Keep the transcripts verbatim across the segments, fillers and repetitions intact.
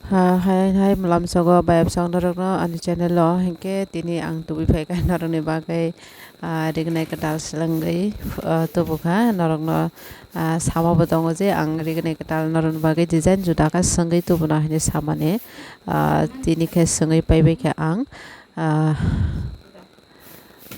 Ha, hai, hai, malam sogo bayap song norokno ani channel o, hinkhe tini ang tubui phaikha norokni bagwi, ah, rignai kwtal swlwngwi, ah, tubukha norokno, ah, samabo tongo je ang rignai kwtal norokni bagwi design juda khe swngwi tubuno hinwi samani, ah, tini khe swngwi paibaikha ang, ah,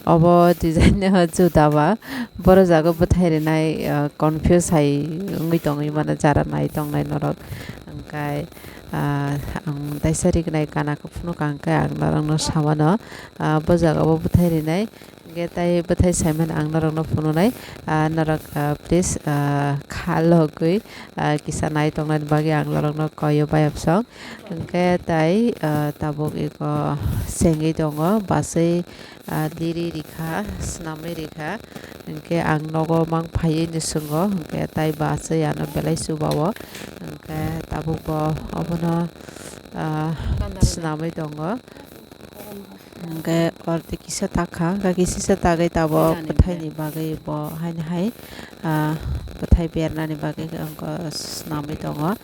Obo design no juda ba, borok jaga bwthai rinai, ah, confuse hai wngwi tongwi mano jara nai tongnai norok. Hwnkhe, ah, ang taisa rignai gana khe phunukha hwnkhe ang norokno samano, ah, bo jaga o bwthai rinai, hwnkhe tai bwthai saimano ang norokno phunuknai, ah, norok, ah, please, ah, kha logwi, ah, kisa nai tongnani bagwi ang norokno koi o bayapsong. Hwnkhe tai, ah, tabuk eko sengwi tongo, baswi, ah, liri rikha, swnamwi rikha. Hwnkhe ang nogo mang phaiwi no swngo, hwnkhe tai baswi ano belai chubao. Hwnkhe tabuk bo obono, ah, swnamwi tongo. Hwnkhe oro tei kisa takha, hwnkhe kisa tagwi tabuk bwthaini bagwi bo haino hai, ah, bwthai bernani bagwi wngkha swnamwi tongo.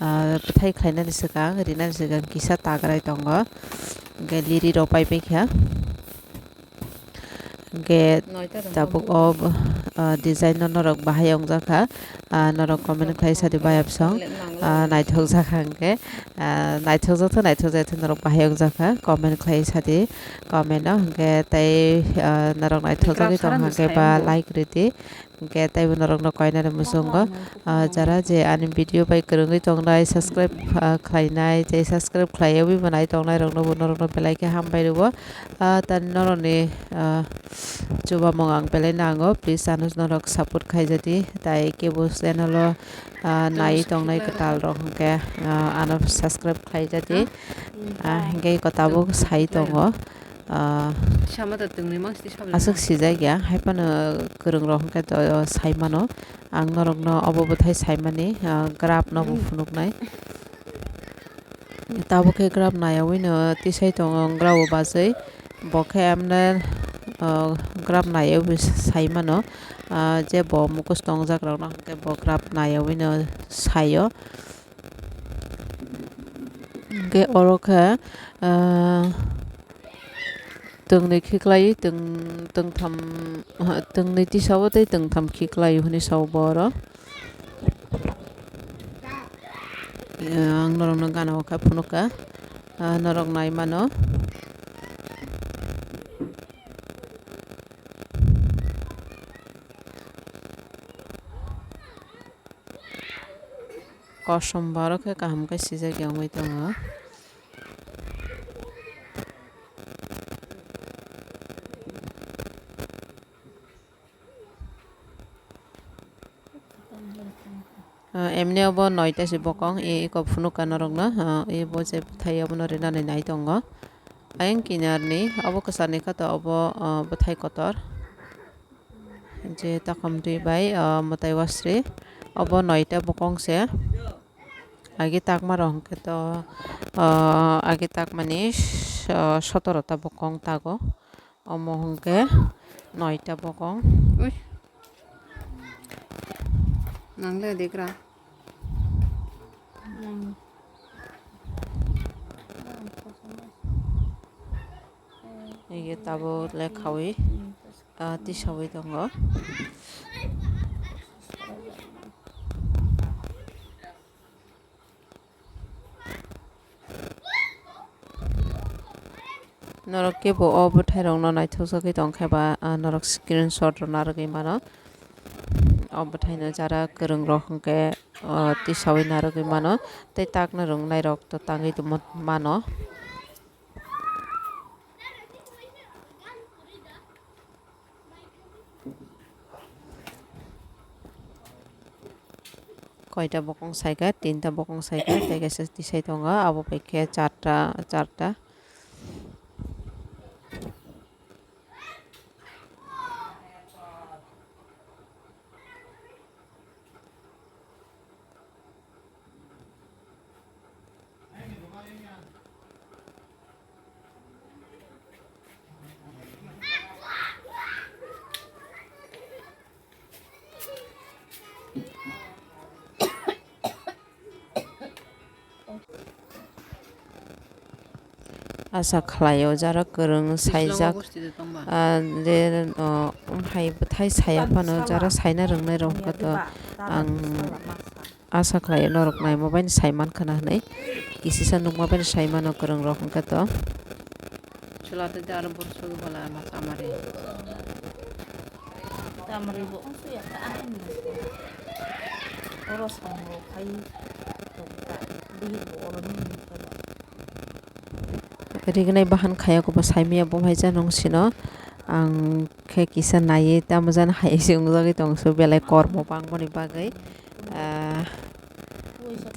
Ah, bwthai khlainani swkang, rinani swkang kisa tagrai tongo. Hwnkhe liri rok paipai kha. Hwnkhe tabuk o, ah, design no norok bahai wngjak kha. Ah, norok comment khlai sadi bayapsong. Ah, naithok jak kha hwnkhe. Ah, naithok jak tho, naithok jak tho norok bahai wngjak kha. Comment khlai sadi comment o. Hwnkhe tei, ah, norok naithok jagwi tong kha hwnkhe ba like ridi. Hwnkhe teibo norokno koinani muchungo, ah, jara je ani video bai kwrwngwi tongnai, subscribe, ah, khlainai, tei subscribe khlaiwi bo nai tongnai rokno bo norokno belai khe hambai rwo. Ah, tani norokni, ah, chubamung ang belai nango, please ano norok support khaijadi, tai kebo channel o, ah, nai tongnai kwtal rok hwnkhe, ah, ano subscribe khlaijadi, ah, hwnkhe eko tabuk sai tongo. Ah, Sama da tongni mang sidi sabla aswk na. Sijak ya, hai phano kwrwng rok hwnkhe to sai mano. Ang norokno obo bwthai saimani, ah, graph no bo phunuknai. Tabuk khe graph nayawi no tisai tongo, graph o bachwi. Bo khe emne, ah, graph nayawi sai mano. Ah, je bo mukhus tongjak rok no hwnkhe bo graph nayawi no saio. Hwnkhe oro khe, ah, Twngnwi khiklai, twng-, twngtham, ha, twngnwi tisao tei twngtham khiklai hwnwi sao bo oro. Ang norokno gana o khe phunukha, ah, norok nai mano. Kosom borok khe kaham khe sijak ya wngwi tongo. Ah, emni obo noita se bokong, e, eko phunukha norokno, ah, e bo je bwthai obono rinani nai tongo. Ayang kinarni obo kwcharni khe to obo, ah, bwthai kotor. Je takham twi bai, ah, mwtai wasri. Obo noita bokong se. Agi takma rok hwnkhe to, ah, agi takmani, ah, sotoro ta bokong tago. Omo hwnkhe noita bokong. Ui. Nang le degra. Nang. Ege tabuk lekhawi, ah, tisawi tongo. Norok kebo o bwthairokno naithokjagwi tongkhe ba, ah, norok screenshot rwna rwgwi mano. O bwthaino jara kwrwngrok hwnkhe, ah, tisawi narwgwi mano tei takno rwngnairok to tangwi tongmo mano. Koita bokong saikha, tinta bokong saikha, tei kaisa tisai tongo, abo bai khe charta, charta. Asa khlaio jara kwrwng saijak, ah, je, oh, hai bwthai saya phano jara saina rwngnai rok hwnkhe to ang asa khlaio norok naima bai sai mankha na hwnwi, kisisa nukma bai sai mano kwrwng rok hwnkhe to. Chwla tei aro borok sogwi bala ma chamari. Chamari bo wngsuya ta ani ni. Oro sango khai tong ta. Bihik bo oro ni ni ta. Rignai bahan khaya kobo saimaya bo hai jani wng sino. Ang khe kisa naiwi tamo jani hai se wngjagwi tong so belai kormo bangmani bagwi. Ah,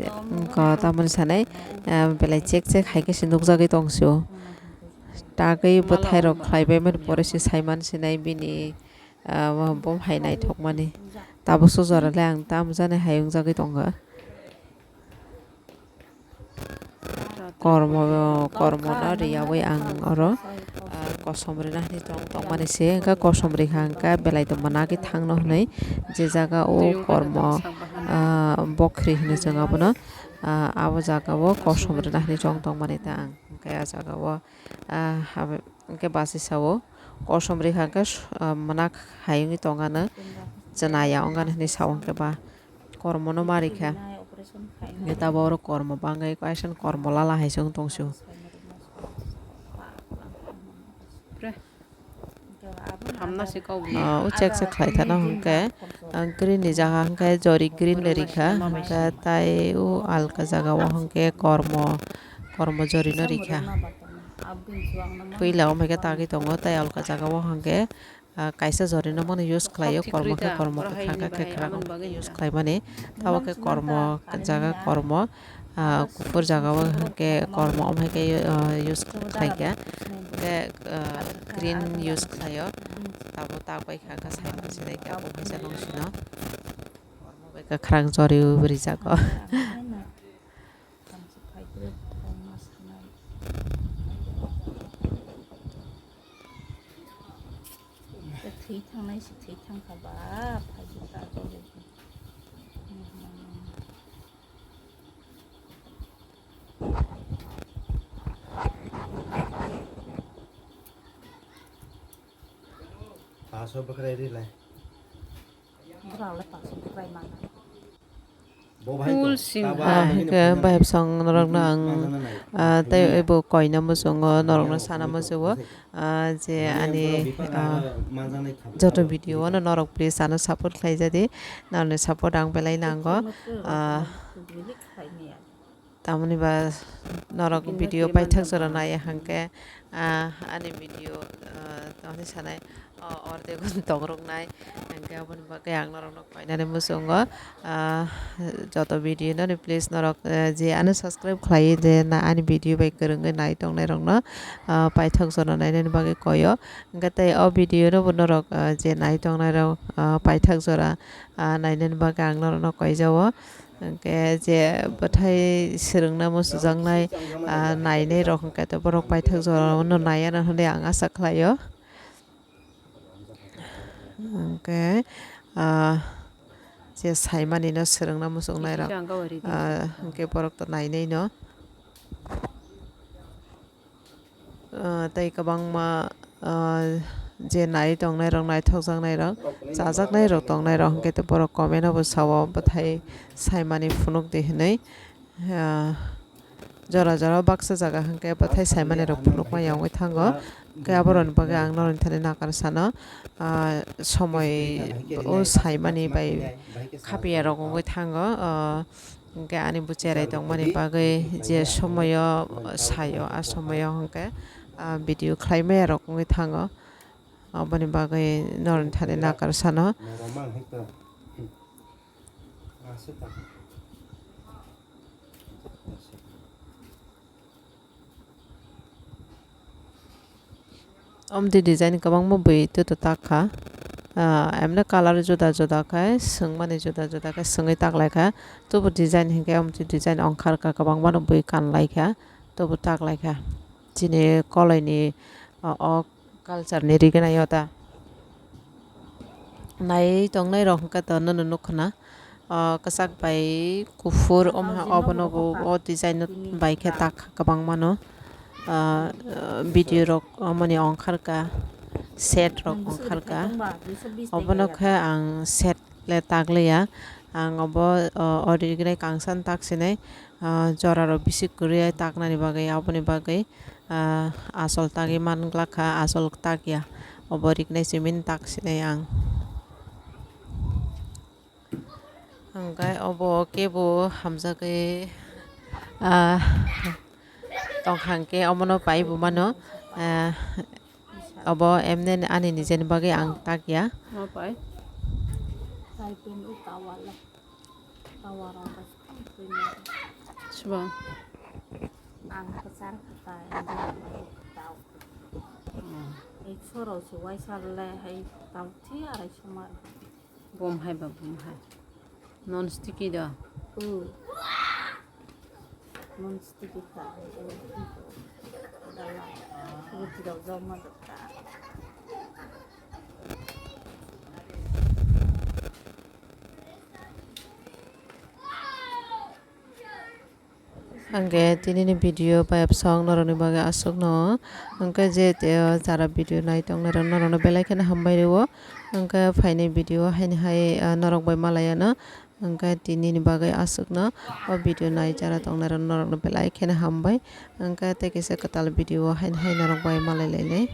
te-, wngkha tamoni sanai, ah, belai chek chek hai khe se nukjagwi tong sio. Tagwi bwthai rok khlaibai mani pore se saiman sinai bini, ah, bo hai naithokmani. Tabuk sujora le ang tamo jani hai wngjagwi tongkha. Kormo, kormo no riyawi ang oro, ah, kosom rina hinwi tong tongmani se, hwnkhe kosom rikha hwnkhe belai tongma nagwi thangno hinwi je jaga o kormo, ah, bokhri hinwi chwng abono, ah, abo jaga o kosom rina hinwi chong tongmani ta ang hwnkhe ah jaga o, ah, hwnkhe bachai sao kosom rikha hwnkhe, ah, mwnakha hai wngwi tongano chwna ya wngan hinwi sao hwnkhe ba. Kormo no ma rikha. Neta bo oro kormo bangwi kaisa kormo lala hai se wng tong sio. Ah, o chek chek khlai thano hwnkhe, ah, green ni jaga hwnkhe jori green le rikha, hwnkhe tai o alka jaga o hwnkhe kormo, kormo jori no rikha. Puila o hwnkhe tagwi tongo, tai alka jaga o hwnkhe, ah, kaisa jori no mano use khlaio, kormo khe kormo kwkhwrang khe kwkhwrang use khlaimani. Tabuk khe kormo jaga kormo, ah, kuphur jaga o hwnkhe kormo, omo hai khe, ah, use khlaikha. Hwnkhe, ah, green use khlaio. Tabuk tak bai kha, hwnkhe sai mansinai khe abo hai se nung sino. Kormo bai kwkhwrang jori rijak o. Thwi thangnai se thwi thangkha ba, phai se ta jole. Paso bwkhwrai ri lai. Bwrang le paso bwkhwrai manai. Full sing. Ah, hwnkhe bahai bwsang norokno ang, ah, tei ebo koina muchungo norokno sana muchungo, ah, je ani, ah, joto video o no norok please ano support khlai jadi, norokni support ang belai nango, ah, tamoni ba norok video paithak jora naiya hwnkhe, ah, ani video, ah, tamoni sanai, o, ordek tongrok nai, hwnkhe aboni bagwi ang norokno koinani muchungo, ah, joto video no ni please norok, eh, je ano subscribe khlaiwi je na ani video bai kwrwngwi nai tongnairokno, ah, paithak jora nainani bagwi koyo. Hwnkhe tei o video no bo norok, ah, je nai tongnairok, ah, paithak jora, ah, nainani bagwi ang norokno koijao. Hwnkhe je bwthai swrwngna musujaknai, ah, nainairok hwnkhe to borok paithak jora no naiya hinwi ang asa khlaio. Hwnkhe, ah, je saimani no swrwngna muchungnairok, ah, hwnkhe borok to nainai no. Ah, tei kwbangma, ah, je nai tongnairok, naithokjaknairok, chajaknairok tongnairok hwnkhe to borok comment o bo sao bwthai saimani phunukdi hinwi. Ah, jora jora baksa jaga hwnkhe bwthai saimanirok phunukma ya wngwi thango. Hwnkhe aborokni bagwi ang norokni thani nakar sano, ah, somoi o saimani bai khapiyarok wngwi thango. Ah, hwnkhe ani bo cherai tongmani bagwi je somoyo saio, a somoyo hwnkhe, ah, video khlaimaya rok wngwi thango. Aboni bagwi norokni thani nakar sano. Omtwi design kwbangma bui tei to tak kha. Ah, emne colour juda juda khe, swngmani juda juda khe swngwi tak lai kha. Tobo design hinkhe omtwi design ongkhar kha, kwbangmano bui kan lai kha, tobo tak lai kha. Chini koloini, ah, o culture ni rignai o ta. Nai tongnai rok hwnkhe to nono nukho na. O kwchak bai kuphur, omo hai obono bo o design no bai khe tak kwbangma no. ah, ah, video rok omoni ongkharka, set rok ongkharka. Obono khe ang set le takliya. Ang obo, ah, o rignai kangsan taksinai, ah, jorarok bisi kwrwi taknani bagwi, aboni bagwi, ah, asol tagwi manglak kha, asol takya. Obo rignai simi taksinai ang. Hwnkhe obo kebo hamjagwi, ah, tongkha hwnkhe omono pai bo mano, ah, obo emne ani nijeni bagwi ang takya. Omo pai. Pai pin u tawal, tawal rok bai pin. Sibo. Ang kwchar kwtai, ang tau. Hmm. Ei choro se waisa le hai tau thi arai somar. Bom hai ba bom hai. Non sticky da. Hmm. Non sticky ta. Dala. Ruti rok joma da ta. Hwnkhe tinini video bai absong norokni bagwi aswkno. Hwnkhe je te o jara video nai tongnai rok norokno belai kheno hambai rwo. Hwnkhe phainai video haini hai, ah, norok bai malai ano. Hwnkhe tinini bagwi aswkno o video nai jara tongnai rok norokno belai kheno hambai. Hwnkhe tei kisa kwtal video haini hai norok bai malai lainai.